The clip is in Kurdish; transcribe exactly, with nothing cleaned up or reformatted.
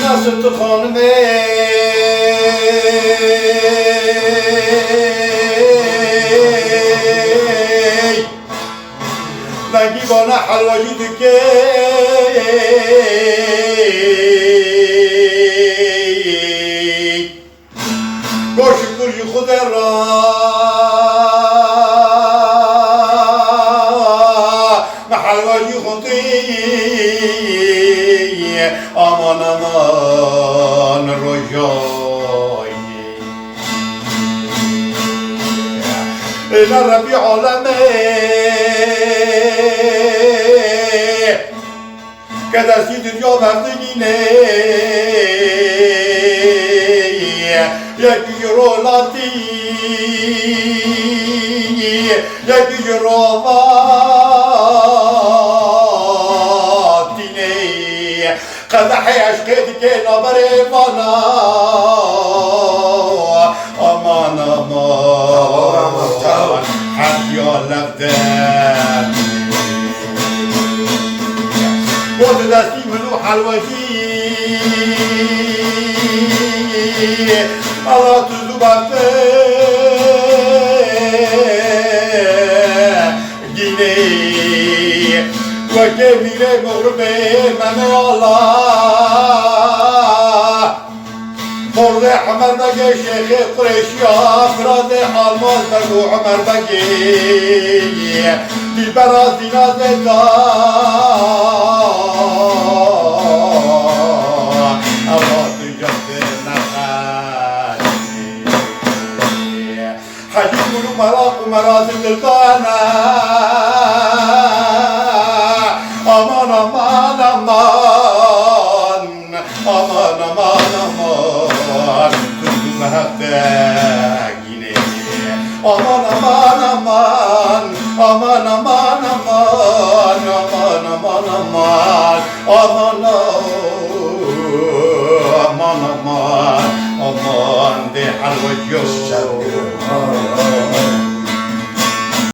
Nasıl tu xanimê? Dengî bana helwacî dike. Go şikir ji Xwedê re, me helwacî xwendî. Aman, aman, rojayê. Ê ne Rebî alemê, ke destî dinya berdinînê, yekî ji rolatî, yekî ji rovatînê. Qedehê eşqê dike naberê vana. Aman, aman, aman, aman, aman. Hediya levde. Got destî min û helwecî. Allah tu zû bexte. Gînê weke mîrê mixribê Meme Allah. Mordê Emer Begê Şêxê Qurêşiya, Firazê Almaz Beg û Emer Begê, Dîlbera Zîna Zeyda. Ewa tu jextê nexerî. Hecî gul û meraq û merazim dildana. Aman, aman, aman. Aman, aman, aman. Tundû mehebte gînê. Aman, aman, aman. Aman, aman, aman. Aman, aman, aman. Aman, aman, aman, aman, dê helweciyo.